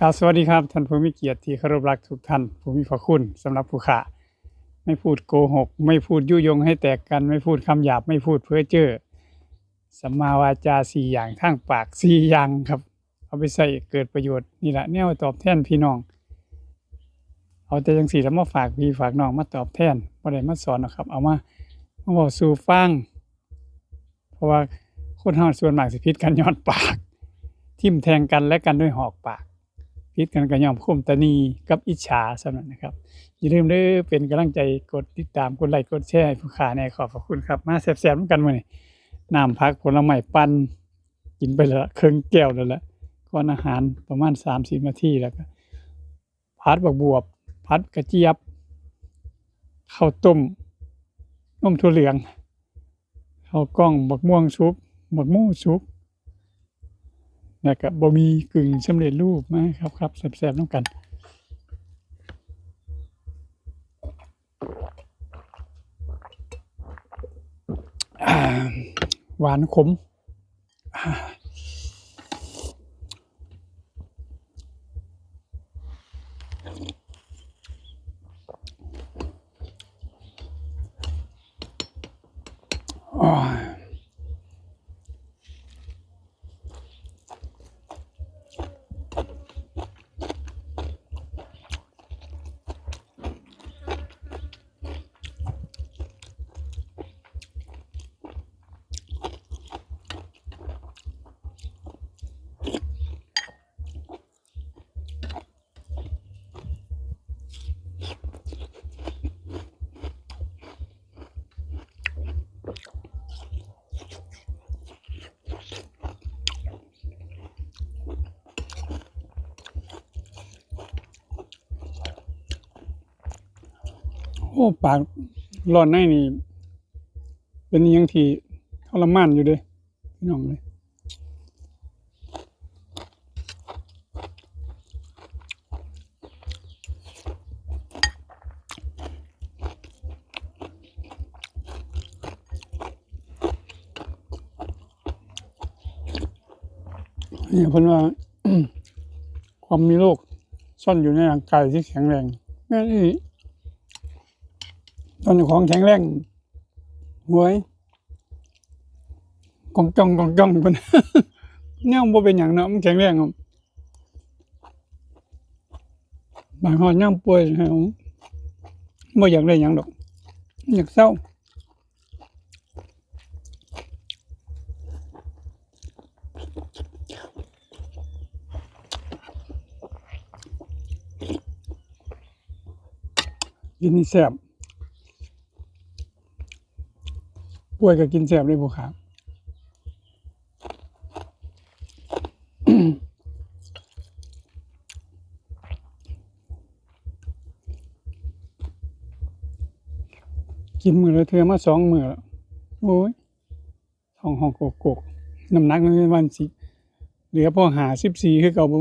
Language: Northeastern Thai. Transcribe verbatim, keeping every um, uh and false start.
ครับ สวัสดีครับ ท่านผู้มีเกียรติที่เคารพรักทุกท่าน ผู้มีพระคุณสำหรับผู้ข้า ไม่พูดโกหก ไม่พูดยุยงให้แตกกัน ไม่พูดคำหยาบ ไม่พูดเพ้อเจ้อ สัมมาวาจาสี่อย่าง ทางปากสี่อย่างครับ เอาไปใช้เกิดประโยชน์ นี่แหละแนวตอบแทนพี่น้อง เอาแต่จั่งซี้ล่ะมาฝากพี่ฝากน้อง มาตอบแทน บ่ได้มาสอนหรอกครับ เอามา มาเว้าสู่ฟัง เพราะว่าคนเฮาส่วนมากสิผิดกันย้อนปาก ทิ่มแทงกันและกันด้วยหอกปาก ผิดกันก็ย้อนคมตะหนี่กับอิจฉาส่ำนั้นนะครับ อย่าลืมเด้อ เป็นกำลังใจ กดติดตาม กดไลค์ กดแชร์ให้ผู้ข้าแหน่ ขอบพระคุณครับ มาแซ่บๆนำกันมื้อนี้ น้ำผักผลไม้ปั่น กินไปแล้วละ ครึ่งแก้วแล้วละ ก่อนอาหารประมาณสามสิบนาที แล้วก็ ผัดบักบวบ ผัดกระเจี๊ยบ ข้าวต้ม นมถั่วเหลือง ข้าวกล้อง บักม่วงสุก บักโม่สุก แล้วก็บะหมี่กึ่งสำเร็จรูป มาครับ ครับ แซ่บๆนำกัน อ่า หวานขม อ่า โอ้ย โอ้ ปากร้อนในนี่ เป็นอิหยังที่ทรมานอยู่เด้ พี่น้องเอ้ย เนี่ยเพิ่นว่า ความมีโรคซ่อนอยู่ในร่างกายที่แข็งแรง แม่นอีหลี ตอนเจ้าของแข็งแรง หวย กองจ้องกองจ้องเพิ่น แนวบ่เป็นหยังเนาะ มันแข็งแรงครับ บางฮอดยามป่วยนะ บ่อยากได้หยังดอก อยากเซา กินนี่แซ่บ กล้วยก็กินแซ่บเลยพวกครับ กินมื้อละเทื่อมาสองมื้อแล้ว โอ้ย ท้องฮ้องโกกๆ น้ำหนักมันวันสิ เหลือพอห้าสิบสี่คือเก่าบ่